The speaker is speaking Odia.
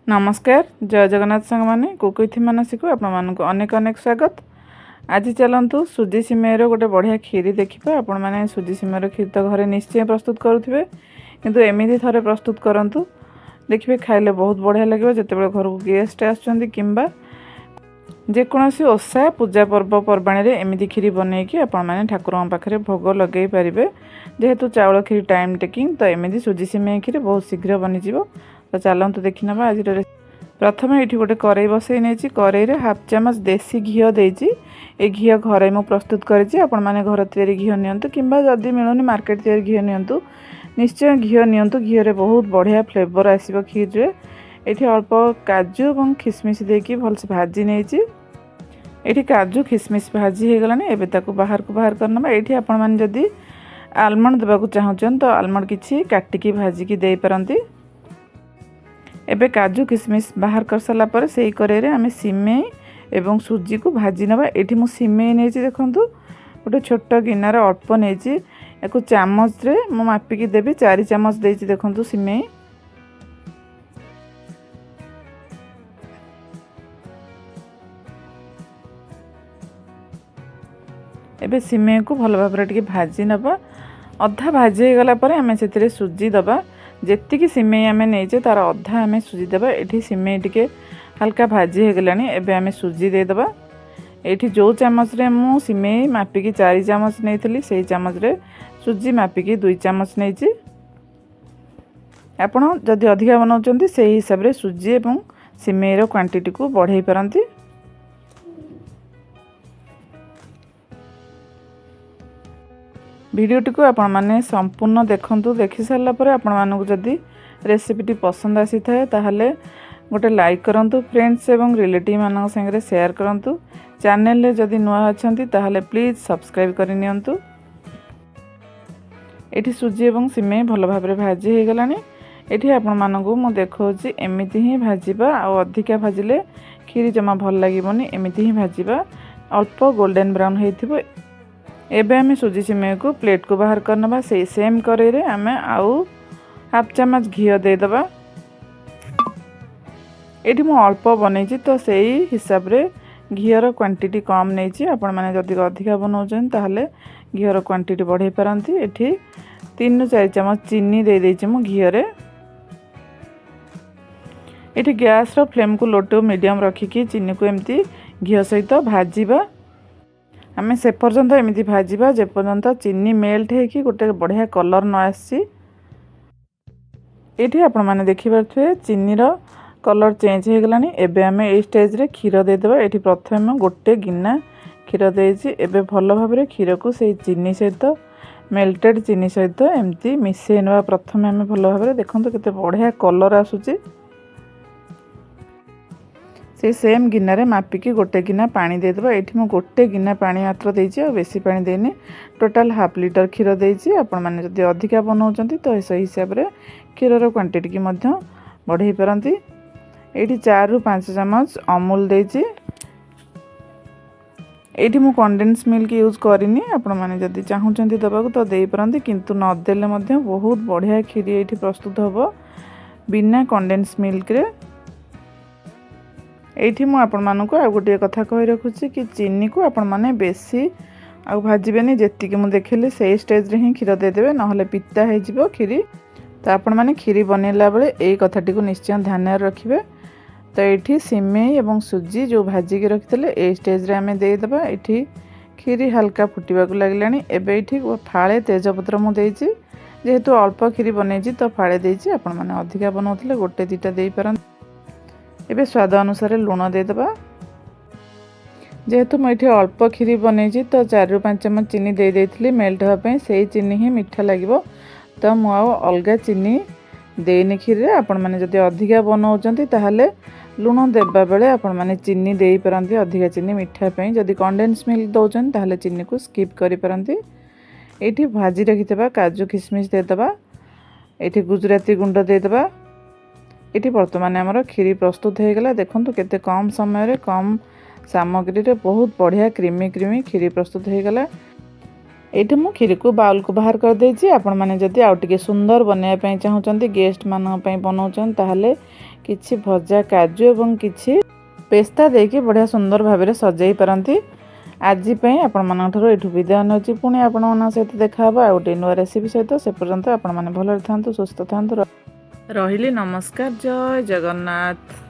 ନମସ୍କାର, ଜୟ ଜଗନ୍ନାଥ ସାଙ୍ଗମାନେ। କୁକ୍ ୱିଥ୍ ମାନସୀକୁ ଆପଣମାନଙ୍କୁ ଅନେକ ଅନେକ ସ୍ୱାଗତ। ଆଜି ଚାଲନ୍ତୁ ସୁଜି ସିମେଇର ଗୋଟେ ବଢ଼ିଆ କ୍ଷୀରି ଦେଖିବା। ଆପଣମାନେ ସୁଜି ସିମେଇର କ୍ଷୀରି ତ ଘରେ ନିଶ୍ଚୟ ପ୍ରସ୍ତୁତ କରୁଥିବେ, କିନ୍ତୁ ଏମିତି ଥରେ ପ୍ରସ୍ତୁତ କରନ୍ତୁ, ଦେଖିବେ ଖାଇଲେ ବହୁତ ବଢ଼ିଆ ଲାଗିବ। ଯେତେବେଳେ ଘରକୁ ଗେଷ୍ଟ ଆସୁଛନ୍ତି କିମ୍ବା ଯେକୌଣସି ଓଷା ପୂଜା ପର୍ବପର୍ବାଣିରେ ଏମିତି କ୍ଷୀରି ବନେଇକି ଆପଣମାନେ ଠାକୁରଙ୍କ ପାଖରେ ଭୋଗ ଲଗାଇ ପାରିବେ। ଯେହେତୁ ଚାଉଳ କ୍ଷୀରି ଟାଇମ୍ ଟେକିଂ, ତ ଏମିତି ସୁଜି ସିମେଇ କ୍ଷୀରି ବହୁତ ଶୀଘ୍ର ବନିଯିବ। ତ ଚାଲନ୍ତୁ ଦେଖିନେବା ଆଜିର। ପ୍ରଥମେ ଏଇଠି ଗୋଟେ କରେଇ ବସେଇ ନେଇଛି। କରେଇରେ ହାଫ୍ ଚାମଚ ଦେଶୀ ଘିଅ ଦେଇଛି। ଏ ଘିଅ ଘରେ ମୁଁ ପ୍ରସ୍ତୁତ କରିଛି। ଆପଣମାନେ ଘର ତିଆରି ଘିଅ ନିଅନ୍ତୁ କିମ୍ବା ଯଦି ମିଳୁନି ମାର୍କେଟ ତିଆରି ଘିଅ ନିଅନ୍ତୁ, ନିଶ୍ଚୟ ଘିଅ ନିଅନ୍ତୁ। ଘିଅରେ ବହୁତ ବଢ଼ିଆ ଫ୍ଲେଭର୍ ଆସିବ କ୍ଷୀରରେ। ଏଠି ଅଳ୍ପ କାଜୁ ଏବଂ ଖିସମିସ୍ ଦେଇକି ଭଲସେ ଭାଜି ନେଇଛି। ଏଠି କାଜୁ ଖିସମିସ୍ ଭାଜି ହେଇଗଲାଣି, ଏବେ ତାକୁ ବାହାରକୁ ବାହାର କରିନେବା। ଏଇଠି ଆପଣମାନେ ଯଦି ଆଲମଣ୍ଡ ଦେବାକୁ ଚାହୁଁଛନ୍ତି, ତ ଆଲମଣ୍ଡ କିଛି କାଟିକି ଭାଜିକି ଦେଇପାରନ୍ତି। ଏବେ କାଜୁ କିସମିସ୍ ବାହାର କରିସାରିଲା ପରେ ସେଇ କରେଇରେ ଆମେ ସିମେଇ ଏବଂ ସୁଜିକୁ ଭାଜି ନେବା। ଏଇଠି ମୁଁ ସିମେଇ ନେଇଛି, ଦେଖନ୍ତୁ, ଗୋଟେ ଛୋଟ ଗିନାରେ ଅଳ୍ପ ନେଇଛି। ୟାକୁ ଚାମଚରେ ମୁଁ ମାପିକି ଦେବି। 4 ଚାମଚ ଦେଇଛି, ଦେଖନ୍ତୁ ସିମେଇ। ଏବେ ସିମେଇକୁ ଭଲ ଭାବରେ ଟିକେ ଭାଜି ନେବା। ଅଧା ଭାଜି ହେଇଗଲା ପରେ ଆମେ ସେଥିରେ ସୁଜି ଦେବା। ଯେତିକି ସିମେଇ ଆମେ ନେଇଛେ, ତା'ର ଅଧା ଆମେ ସୁଜି ଦେବା। ଏଠି ସିମେଇ ଟିକେ ହାଲକା ଭାଜି ହେଇଗଲାଣି, ଏବେ ଆମେ ସୁଜି ଦେଇଦେବା। ଏଇଠି ଯେଉଁ ଚାମଚରେ ମୁଁ ସିମେଇ ମାପିକି 4 ଚାମଚ ନେଇଥିଲି, ସେଇ ଚାମଚରେ ସୁଜି ମାପିକି 2 ଚାମଚ ନେଇଛି। ଆପଣ ଯଦି ଅଧିକା ବନାଉଛନ୍ତି, ସେଇ ହିସାବରେ ସୁଜି ଏବଂ ସିମେଇର କ୍ୱାଣ୍ଟିଟିକୁ ବଢ଼େଇ ପାରନ୍ତି। ଭିଡ଼ିଓଟିକୁ ଆପଣମାନେ ସମ୍ପୂର୍ଣ୍ଣ ଦେଖନ୍ତୁ। ଦେଖି ସାରିଲା ପରେ ଆପଣମାନଙ୍କୁ ଯଦି ରେସିପିଟି ପସନ୍ଦ ଆସିଥାଏ, ତାହେଲେ ଗୋଟେ ଲାଇକ୍ କରନ୍ତୁ, ଫ୍ରେଣ୍ଡସ୍ ଏବଂ ରିଲେଟିଭ୍ ମାନଙ୍କ ସାଙ୍ଗରେ ସେୟାର କରନ୍ତୁ। ଚ୍ୟାନେଲରେ ଯଦି ନୂଆ ଅଛନ୍ତି, ତାହେଲେ ପ୍ଲିଜ୍ ସବସ୍କ୍ରାଇବ୍ କରିନିଅନ୍ତୁ। ଏଠି ସୁଜି ଏବଂ ସିମେଇ ଭଲ ଭାବରେ ଭାଜି ହେଇଗଲାଣି। ଏଠି ଆପଣମାନଙ୍କୁ ମୁଁ ଦେଖାଉଛି, ଏମିତି ହିଁ ଭାଜିବା। ଆଉ ଅଧିକା ଭାଜିଲେ କ୍ଷୀରି ଜମା ଭଲ ଲାଗିବନି। ଏମିତି ହିଁ ଭାଜିବା, ଅଳ୍ପ ଗୋଲ୍ଡେନ୍ ବ୍ରାଉନ୍ ହେଇଥିବ। ଏବେ ଆମେ ସୁଜି ସିମେଇକୁ ପ୍ଲେଟ୍କୁ ବାହାର କରିନେବା। ସେଇ ସେମ୍ କରେଇରେ ଆମେ ଆଉ ହାଫ୍ ଚାମଚ ଘିଅ ଦେଇଦେବା। ଏଇଠି ମୁଁ ଅଳ୍ପ ବନେଇଛି, ତ ସେଇ ହିସାବରେ ଘିଅର କ୍ୱାଣ୍ଟିଟି କମ୍ ନେଇଛି। ଆପଣମାନେ ଯଦି ଅଧିକା ବନାଉଛନ୍ତି, ତାହେଲେ ଘିଅର କ୍ୱାଣ୍ଟିଟି ବଢ଼େଇ ପାରନ୍ତି। ଏଠି 3ରୁ 4 ଚାମଚ ଚିନି ଦେଇଦେଇଛି ମୁଁ ଘିଅରେ। ଏଠି ଗ୍ୟାସ୍ର ଫ୍ଲେମ୍କୁ ଲୋ ଟୁ ମିଡ଼ିୟମ୍ ରଖିକି ଚିନିକୁ ଏମିତି ଘିଅ ସହିତ ଭାଜିବା। ଆମେ ସେ ପର୍ଯ୍ୟନ୍ତ ଏମିତି ଭାଜିବା, ଯେପର୍ଯ୍ୟନ୍ତ ଚିନି ମେଲ୍ଟ ହେଇକି ଗୋଟେ ବଢ଼ିଆ କଲର୍ ନ ଆସିଛି। ଏଇଠି ଆପଣମାନେ ଦେଖିପାରୁଥିବେ, ଚିନିର କଲର୍ ଚେଞ୍ଜ ହେଇଗଲାଣି। ଏବେ ଆମେ ଏଇ ଷ୍ଟେଜ୍ରେ କ୍ଷୀର ଦେଇଦେବା। ଏଠି ପ୍ରଥମେ ମୁଁ ଗୋଟେ ଗିନା କ୍ଷୀର ଦେଇଛି। ଏବେ ଭଲ ଭାବରେ କ୍ଷୀରକୁ ସେଇ ଚିନି ସହିତ, ମେଲ୍ଟେଡ଼୍ ଚିନି ସହିତ ଏମିତି ମିଶାଇ ନେବା ପ୍ରଥମେ ଆମେ ଭଲ ଭାବରେ। ଦେଖନ୍ତୁ କେତେ ବଢ଼ିଆ କଲର୍ ଆସୁଛି। ସେଇ ସେମ୍ ଗିନାରେ ମାପିକି ଗୋଟେ ଗିନା ପାଣି ଦେଇଦେବା। ଏଇଠି ମୁଁ ଗୋଟେ ଗିନା ପାଣି ମାତ୍ର ଦେଇଛି, ଆଉ ବେଶୀ ପାଣି ଦେଇନି। ଟୋଟାଲ୍ ହାଫ୍ ଲିଟର କ୍ଷୀର ଦେଇଛି। ଆପଣମାନେ ଯଦି ଅଧିକା ବନାଉଛନ୍ତି, ତ ସେଇ ହିସାବରେ କ୍ଷୀରର କ୍ୱାଣ୍ଟିଟିକି ମଧ୍ୟ ବଢ଼େଇ ପାରନ୍ତି। ଏଇଠି 4ରୁ 5 ଚାମଚ ଅମୁଲ ଦେଇଛି। ଏଇଠି ମୁଁ କଣ୍ଡେନ୍ସ ମିଲ୍କ ୟୁଜ୍ କରିନି। ଆପଣମାନେ ଯଦି ଚାହୁଁଛନ୍ତି ଦେବାକୁ, ତ ଦେଇପାରନ୍ତି, କିନ୍ତୁ ନଦେଲେ ମଧ୍ୟ ବହୁତ ବଢ଼ିଆ କ୍ଷୀରି ଏଇଠି ପ୍ରସ୍ତୁତ ହେବ ବିନା କଣ୍ଡେନ୍ସ ମିଲ୍କରେ। ଏଇଠି ମୁଁ ଆପଣମାନଙ୍କୁ ଆଉ ଗୋଟିଏ କଥା କହି ରଖୁଛି କି ଚିନିକୁ ଆପଣମାନେ ବେଶୀ ଆଉ ଭାଜିବେନି। ଯେତିକି ମୁଁ ଦେଖିଲି, ସେଇ ଷ୍ଟେଜ୍ରେ ହିଁ କ୍ଷୀର ଦେଇଦେବେ, ନହେଲେ ପିତା ହେଇଯିବ କ୍ଷୀରି। ତ ଆପଣମାନେ କ୍ଷୀରି ବନେଇଲା ବେଳେ ଏଇ କଥାଟିକୁ ନିଶ୍ଚୟ ଧ୍ୟାନରେ ରଖିବେ। ତ ଏଇଠି ସିମେଇ ଏବଂ ସୁଜି ଯେଉଁ ଭାଜିକି ରଖିଥିଲେ, ଏଇ ଷ୍ଟେଜ୍ରେ ଆମେ ଦେଇଦେବା। ଏଇଠି କ୍ଷୀରି ହାଲକା ଫୁଟିବାକୁ ଲାଗିଲାଣି। ଏବେ ଏଇଠି ଫାଳେ ତେଜପତ୍ର ମୁଁ ଦେଇଛି। ଯେହେତୁ ଅଳ୍ପ କ୍ଷୀରି ବନେଇଛି, ତ ଫାଳେ ଦେଇଛି। ଆପଣମାନେ ଅଧିକା ବନାଉଥିଲେ ଗୋଟେ ଦୁଇଟା ଦେଇପାରନ୍ତି। ଏବେ ସ୍ୱାଦ ଅନୁସାରେ ଲୁଣ ଦେଇଦେବା। ଯେହେତୁ ମୁଁ ଏଠି ଅଳ୍ପ କ୍ଷୀରି ବନେଇଛି, ତ 4ରୁ 5 ଚାମଚ ଚିନି ଦେଇ ଦେଇଥିଲି ମେଲ୍ଟ ହେବା ପାଇଁ। ସେଇ ଚିନି ହିଁ ମିଠା ଲାଗିବ, ତ ମୁଁ ଆଉ ଅଲଗା ଚିନି ଦେଇନି କ୍ଷୀରିରେ। ଆପଣମାନେ ଯଦି ଅଧିକା ବନାଉଛନ୍ତି, ତାହେଲେ ଲୁଣ ଦେବା ବେଳେ ଆପଣମାନେ ଚିନି ଦେଇପାରନ୍ତି, ଅଧିକା ଚିନି ମିଠା ପାଇଁ। ଯଦି କଣ୍ଡେନ୍ସ ମିଲ୍କ ଦେଉଛନ୍ତି, ତାହେଲେ ଚିନିକୁ ସ୍କିପ୍ କରିପାରନ୍ତି। ଏଇଠି ଭାଜି ରଖିଥିବା କାଜୁ କିସମିସ୍ ଦେଇଦେବା। ଏଇଠି ଗୁଜୁରାତି ଗୁଣ୍ଡ ଦେଇଦେବା। ଏଠି ବର୍ତ୍ତମାନ ଆମର କ୍ଷୀରି ପ୍ରସ୍ତୁତ ହେଇଗଲା। ଦେଖନ୍ତୁ କେତେ କମ୍ ସମୟରେ, କମ୍ ସାମଗ୍ରୀରେ ବହୁତ ବଢ଼ିଆ କ୍ରିମି କ୍ରିମି କ୍ଷୀରି ପ୍ରସ୍ତୁତ ହେଇଗଲା। ଏଇଠି ମୁଁ କ୍ଷୀରିକୁ ବାଉଲକୁ ବାହାର କରିଦେଇଛି। ଆପଣମାନେ ଯଦି ଆଉ ଟିକେ ସୁନ୍ଦର ବନେଇବା ପାଇଁ ଚାହୁଁଛନ୍ତି, ଗେଷ୍ଟମାନଙ୍କ ପାଇଁ ବନାଉଛନ୍ତି, ତାହେଲେ କିଛି ଭଜା କାଜୁ ଏବଂ କିଛି ପେସ୍ତା ଦେଇକି ବଢ଼ିଆ ସୁନ୍ଦର ଭାବରେ ସଜେଇ ପାରନ୍ତି। ଆଜି ପାଇଁ ଆପଣମାନଙ୍କ ଠାରୁ ଏଠୁ ବିଦାୟ ନେଉଛି। ପୁଣି ଆପଣମାନଙ୍କ ସହିତ ଦେଖା ହେବ ଆଉ ଗୋଟେ ନୂଆ ରେସିପି ସହିତ। ସେ ପର୍ଯ୍ୟନ୍ତ ଆପଣମାନେ ଭଲରେ ଥାନ୍ତୁ, ସୁସ୍ଥ ଥାନ୍ତୁ। ରହିଲି, ନମସ୍କାର, ଜୟ ଜଗନ୍ନାଥ।